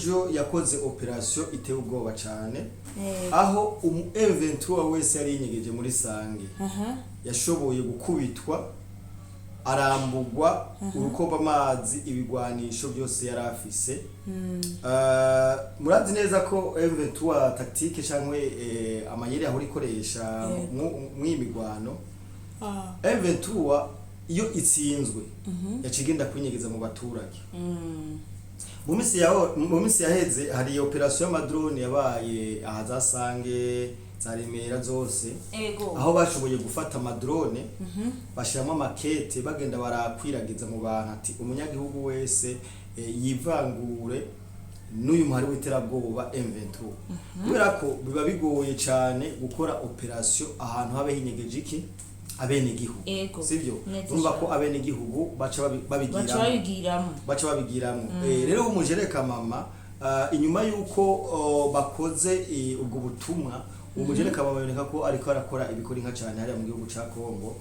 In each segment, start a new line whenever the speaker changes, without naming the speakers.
Ejo yakoze opération iteye ubwoba cane, aho umu M23 wese yari yinyegeje muri Sange yashoboye gukubitwa, arambugwa urukoba, amazi, ibigwanisho byose yari afise. Murazi neza ko M23 tactique canke amayeri ahora ikoresha mw'iyi migwano, M23 iyo itsinzwe yaciye igenda kwinyegeza mu baturage. Mu minsi yaheze hari opération y'ama drone yabaye aha za Sange, za Remera zose, aho bashoboye gufata ama drone, bashyiramo amakete, bagenda barakwiragiza mu bantu ati umunyagihugu wese yivangure n'uyu muhari w'iterabwoba M23, kubera ko biba bigoye cyane gukora opération ahantu habe hinyegeje iki? Abenegihugu. Sivyo?
Neza
Urumva ko
cane.
abenegihugu baca
baca
babigiramo.
Babigiramo.
Baca babigiramwo. Rero umujereka mama, inyuma yuko bakoze ubwo butumwa, umujereka mama baboneka ko ariko arakora ibikora inka cyane hariya mu gihugu ca Kongo,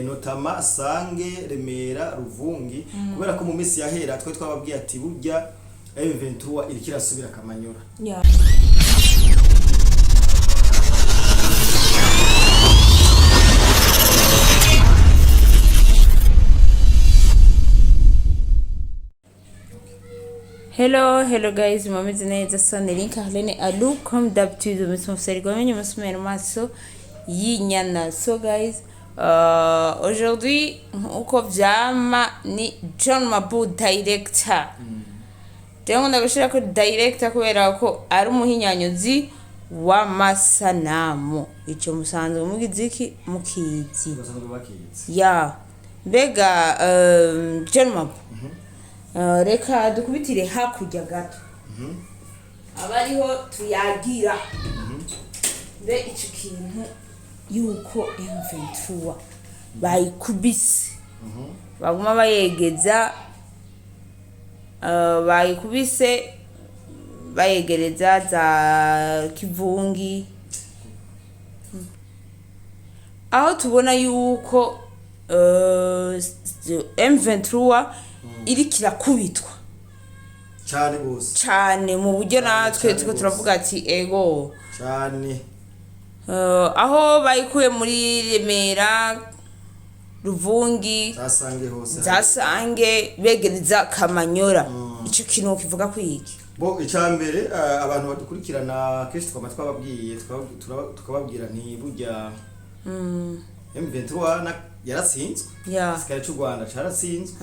notamment Sange, Remera, Ruvungi, kubera ko mu minsi yahera twe twababwiye ati burya M23 iriko irasubira Kamanyora.
Hello, hello guys, mumeze neza? So ni Link Arlene Alou, comme d'habitude, umunsi mufise rigomenya umunsi umwe mu maso y'inyana. So guys, aujourd'hui nkuko vyama ni John Mabu director. Jewe nkunda gushirako director kubera ko ari umuhinyanyuzi w'amasanamu. Ico musanzwe mugize iki? Mukizi.
Basanzwe bakizi.
Ya, mbega John Mabu, reka dukubitire hakurya gato abariho tuyagira. Mbe ico kintu yuko M23 bayikubise, baguma bayegeza, bayikubise bayegereza za Kivungi, aho tubona yuko M23 iriko irakubitwa
Cyane gose.
cane mu buryo
Cane,
natwe
cane
turiko
gose.
turavuga ati ego.
Cyane.
Aho bayikuye muri Remera, Ruvungi,
Za Sange hose.
za Sange, begereza Kamanyora, ico kintu kivuga kwiki?
Bo, icambere, abantu badukurikirana kenshi twama twababwiye, tukababwira nti burya M23 yaratsinzwe. Igisirikare cy'u Rwanda caratsinzwe.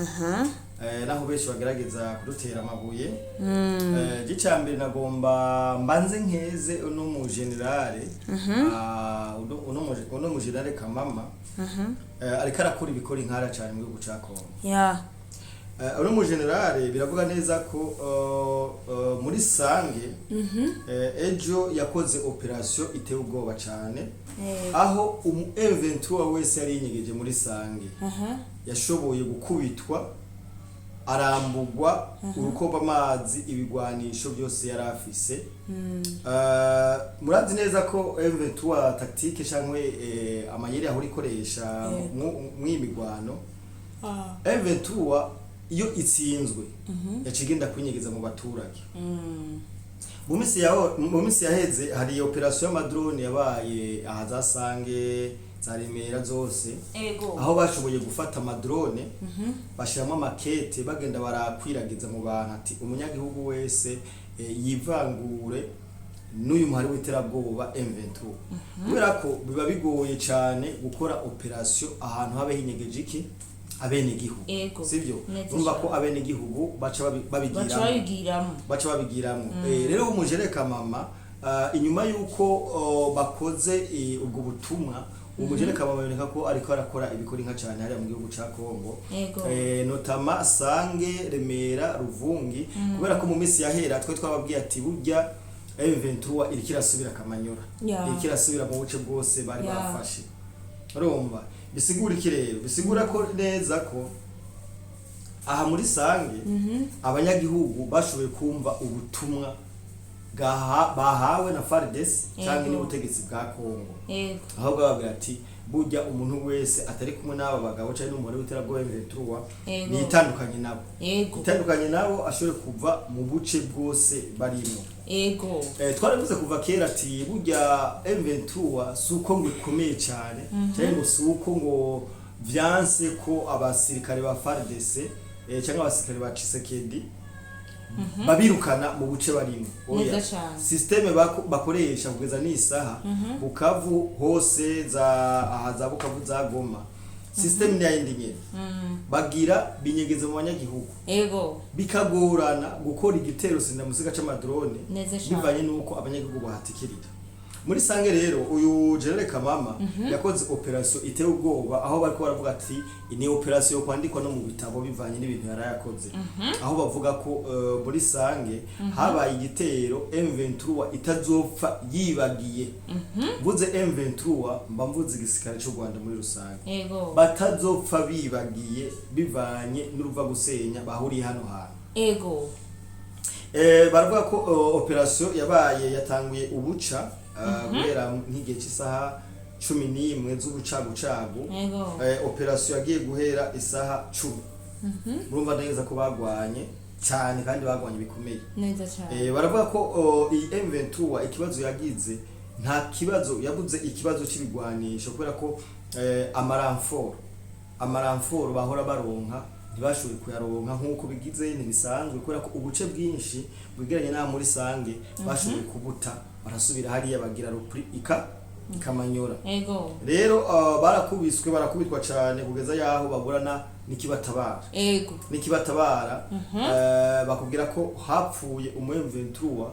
Naho benshi bagerageza kudutera amabuye. Gicambere nagomba mbanze nkeze uno mu général, uno mu général Kamama, ariko arakora ibikora inkara cyane mu gihugu ca Kongo. Uno mu général biravuga neza ko muri Sange, ejo yakoze opération iteye ubwoba cyane, aho umu M23 wese yari yinyegeje muri Sange yashoboye gukubitwa, arambugwa urukoba, amazi, ibigwanisho byose yari afise. Murazi neza ko M23 tactique canke amayeri ahora ikoresha mw'iyi migwano, M23 iyo itsinzwe yaciye igenda kwinyegeza mu baturage. Mu minsi yaheze hari opération y'ama drone yabaye aha za Sange, za Remera zose, aho bashoboye gufata ama drone, bashyiramo amakete, bagenda barakwiragiza mu bantu ati umunyagihugu wese yivangure n'uyu muhari w'iterabwoba M23, kubera ko biba bigoye cyane gukora opération ahantu habe hinyegeje iki? Abenegihugu. Sivyo?
Neza
Urumva ko
cane.
abenegihugu baca
baca
babigiramo.
Babigiramo.
Baca babigiramwo. Rero umujereka mama, inyuma yuko bakoze ubwo butumwa, umujereka mama baboneka ko ariko arakora ibikora inka cyane hariya mu gihugu ca Kongo, notamment Sange, Remera, Ruvungi, kubera ko mu minsi yahera twe twababwiye ati burya M23 iriko irasubira Kamanyora, iriko irasubira mu buce bwose bari bafashe. Urumva bisigura iki rero? Bisigura ko neza ko aha muri Sange abanyagihugu bashoboye kumva ubutumwa bahawe na FARDC canke n'ubutegetsi bwa Kongo, aho bwababwira ati Burya umuntu wese atari kumwe n'aba bagabo cyangwa n'umubare w'iterabwoba M23
Yego.
nitandukanye nabo, itandukanye nabo, ashobore kuva mu buce bwose barimo. Twaravuze kuva kera ati burya M23 si uko ngo ikomeye cyane, cyangwa ngo si uko ngo vyanse ko abasirikare ba FARDC cyangwa abasirikare ba Tshisekedi babirukana mu buce barimo. Oya.
Neza cane.
Système bakoresha kugeza n'isaha, Bukavu hose, za aha za Bukavu, za Goma, système ni yayindi nyene, bagira binyegeze mu banyagihugu, bikagorana gukora igitero sindamusiga c'amadrone,
Neza cane.
bivanye n'uko abanyagihugu bahatikirira. Muri Sange rero, uyu General Kamama yakoze operation iteye ubwoba, aho bariko baravuga ati ni operation yo kwandikwa no mu bitabo, bivanye n'ibintu yarayakoze, aho bavuga ko muri Sange habaye igitero M23 itazopfa yibagiye. Mvuze M23 mba mvuze igisirikare cy'u Rwanda muri rusange, batazopfa bibagiye bivanye n'uruva gusenya bahuriye hano hantu. Baravuga ko operation yabaye yatanguye ubuca, guhera nk'igihe cy'isaha 11 z'ubucagucagu. Operation yagiye guhera isaha 10. Murumva neza ko bagwanye cyane kandi bagwanye bikomeye.
Neza cane.
Baravuga ko iyi M23 ikibazo yagize, nta kibazo yabuze, ikibazo cy'ibigwanisho, kubera ko amarenforts bahora baronka ntibashoboye kuyaronka nk'uko bigize, ntibisanzwe, kubera ko ubuce bwinshi bwegeranye n'aha muri Sange bashoboye kubuta, barasubira hariya bagira repli ika ikamanyora. Rero barakubiswe, barakubitwa cyane kugeza yaho baburana n'ikibatabara. N'ikibatabara, bakubwira ko hapfuye umu M23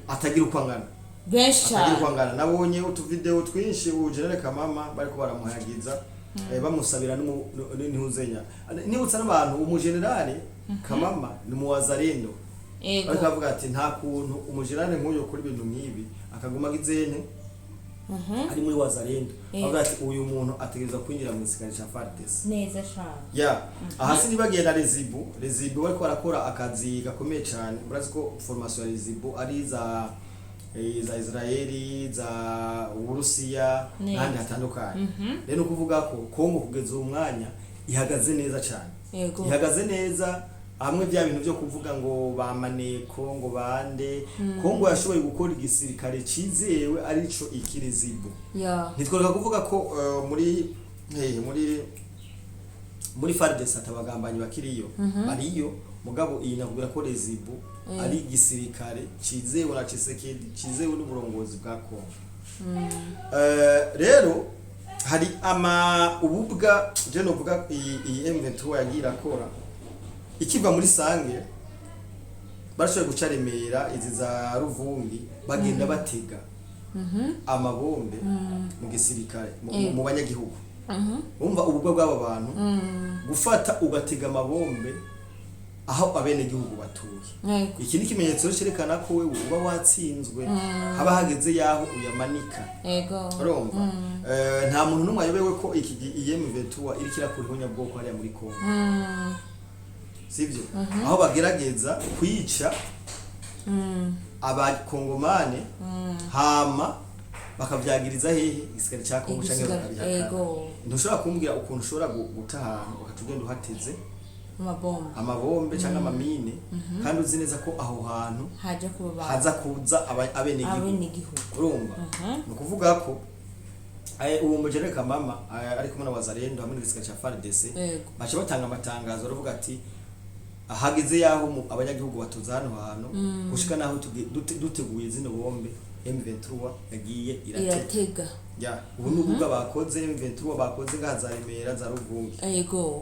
atagira uko angana,
Benshi
atagira uko
cane.
angana. Nabonye utuvideo twinshi ubu General Kamama bariko baramuhayagiza, bamusabira n'intuzenya. Nibutsa n'abantu, umugenerale Kamama ni muwazalendo. Ariko avuga ati nta kuntu umugenerale nk'uyu kuri ibintu nk'ibi akaguma agizene ari muri wazalendo. Avuga ati uyu muntu ategerezwa kwinjira mu gisirikare ca FARDC.
Neza cane.
Ya, aha sinibagiye na Rezibu. Rezibu bariko barakora akazi gakomeye cyane. Murazi ko formation ya Rezibu ari za Israeli, za Uburusiya n'ahandi hatandukanye. Rero ni ukuvuga ko Kongo kugeza uwo mwanya ihagaze neza cyane, ihagaze neza, hamwe bya bintu byo kuvuga ngo ba maneko ngo bande, Kongo yashoboye gukora igisirikare cizewe, arico ikirezibu. Ntitworeka kuvuga ko muri FARDC atabagambanyi bakiriyo, bariyo, mugabo iyi nakubwira ko Rezibu ari igisirikare cizewe na Tshisekedi, cizewe n'uburongozi bwa Kongo. Rero hari ama ububwa je novuga iyi M23 yagiye irakora ikiva muri Sange, barashoboye guca Remera, izi za Ruvungi, bagenda batega amabombe mu gisirikare, mu banyagihugu. Umva ububwa bw'aba bantu, gufata ugatega amabombe aho abenegihugu batuye. Iki ni ikimenyetso cyerekana ko wewe uba watsinzwe, haba hageze yaho uyamanika. Urumva, nta muntu n'umwe ayobewe ko iki iyi M23 iriko irakura ihonyabwoko hariya muri Kongo, sibyo? Aho bagerageza kwica abakongomane, hama bakavyagiriza hehe? Igisirikare ca Kongo canke bakabihakana. Ntushobora kumbwira ukuntu ushobora guta ahantu ugaca ugenda uhateze
amabomba,
amabombe canke amamine, kandi uzi neza ko aho hantu
haje kuba abantu,
haza kuza abenegihugu.
Abenegihugu.
Urumva, ni ukuvuga ko uwo mujene Kamama ari kumwe na Wazalendo hamwe n'igisirikare ca FARDC, baca batanga amatangazo, baravuga ati ahageze yaho abanyagihugu batuza hano hantu, gushika naho duteguye zino bombe M23 yagiye iratega.
Iratega.
Ya, ubu ni ububwa bakoze, M23 bakoze ngaha za Remera, za Ruvungi,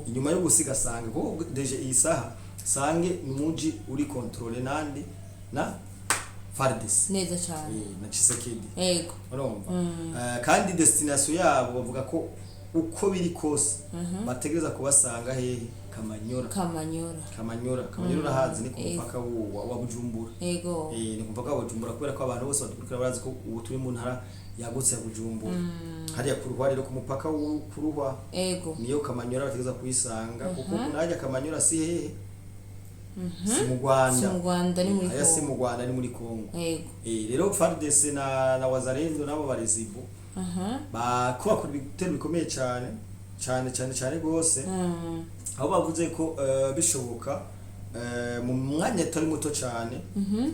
inyuma yo gusiga Sange, kuko déjà iyi saha Sange ni umuji uri contrôlé nande? Na FARDC.
Neza cane.
Na Tshisekedi. Urumva, kandi destination yabo bavuga ko uko biri kose bategereza kubasanga hehe? Kamanyora.
Kamanyora.
Kamanyora, Kamanyora urahazi, ni ku mupaka wa Bujumbura. Ni ku mupaka wa Bujumbura, kubera ko abantu bose badukurikira barazi ko ubu turi mu ntara yagutse ya Bujumbura, hariya ku Ruhwa. Rero ku mupaka ku Ruhwa niyo Kamanyora bategereza kuyisanga, kuko najya Kamanyora si hehe? Si mu Rwanda.
Si mu Rwanda, ni muri
Aya si
Kongo.
mu Rwanda, ni muri Kongo.
Rero
Rero FARDC na Wazalendo nabo barezibu. Bako bakora ibitero bikomeye cyane cyane cyane cyane rwose, aho bavuze ko bishoboka mu mwanya atari muto cyane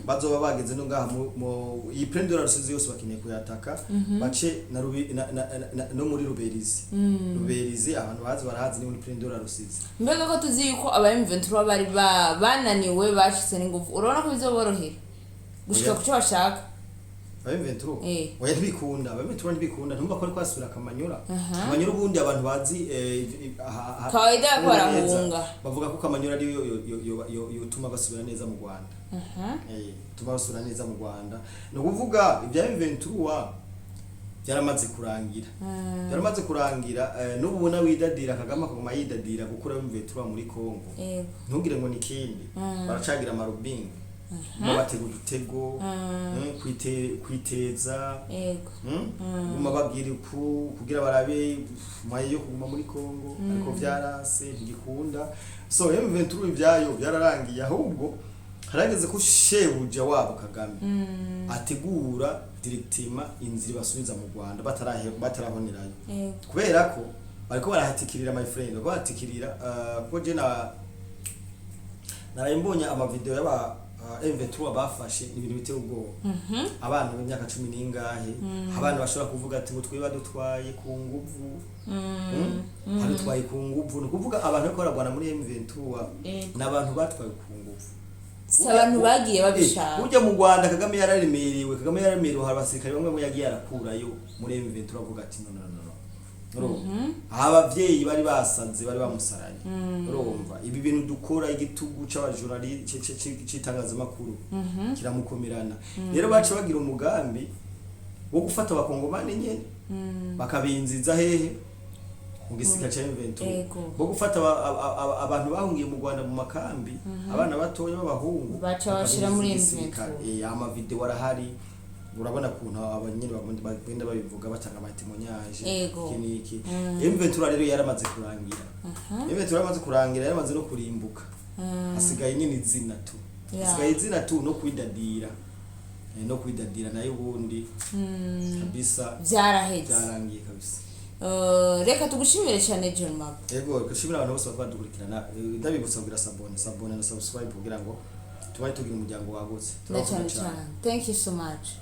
bazoba bageze no ngaha mu iyi plaine de la Rusizi yose, bakeneye kuyataka bace na, Rubi, na, na, na, no muri Ruberizi. Ruberizi abantu bazi barahazi, ni muri plaine de la Rusizi.
Mbega ko tuzi yuko aba M23 bari bananiwe, bashitse n'ingufu, urabona ko bizoborohera gushika
Oya.
ku cyo bashaka?
Aba M23?
Eh.
Oya, ntibikunda. Aba M23 ntibikunda. Ntumva ko ari kwasubira Kamanyura. Kamanyura ubundi abantu bazi
Kawaida ko
neza.
barahunga.
Bavuga ko Kamanyura ariyo yotuma basubira neza mu Rwanda. Tuma basubira neza mu Rwanda. Ni ukuvuga ibya M23 byaramaze kurangira, byaramaze kurangira. N'ubu ubona widadira, Kagame akaguma yidadira gukura M23 muri Congo. Ntugire ngo ni ikindi, baracagira amarubingi mu batega udutego, kwiteza. Guma babwira uku kugira barabe maye yo kuguma muri Congo, ariko vyarase, ntigikunda. So M23 ibyayo byararangiye, ahubwo harageze ko shebuja wabo Kagame ategura directement inzira basubiza mu Rwanda batarahonerayo. Kubera ko bariko barahatikirira, my friend, bariko barahatikirira, kuko je na naraye mbonye amavideo y'aba M23 bafashe, ni ibintu biteye ubwoba. Abana b'imyaka cumi n'ingahe, abana bashobora kuvuga ati ngo twe badutwaye ku nguvu. Badutwaye ku nguvu, ni ukuvuga abantu bariko baragwana muri M23 ni abantu batwaye ku nguvu.
Si abantu bagiye babishaka.
Burya mu Rwanda Kagame yararemerewe, Kagame yararemerewe. Hari abasirikare bamwe bamwe yagiye arakurayo muri M23, avuga ati: "No, no, no, no." Urumva, abavyeyi bari basaze, bari bamusaranye. Urumva ibi bintu dukora, igitugu c'abajurnali c'itangazamakuru kiramukomerana. Rero baca bagira umugambi wo gufata abakongomani nyene bakabinziza hehe? Mu gisirikare ca M23. Bo gufata abantu bahungiye mu Rwanda mu makambi, abana batoya b'abahungu,
Baca bashira muri
bakabinjiza igisirikare.
M23.
Amavideo arahari, urabona ukuntu abanyene bagenda babivuga, batanga amatémoignages. Iki niki. M23 rero yaramaze kurangira, M23 yaramaze kurangira, yaramaze no kurimbuka. Hasigaye nyine izina tu. Hasigaye izina tu no kwidadira. No kwidadira, nayo ubundi kabisa
Vyaraheze.
Byarangiye kabisa.
Reka tugushimire cyane, John Map.
Yego, gushimira abantu bose bakaba badukurikirana. Ndabibutsa kugira s'abonner, s'abonner na subscribe kugira ngo tubaye tugira umuryango wagutse.
Na
Turabakunda.
cyane cyane, thank you so much.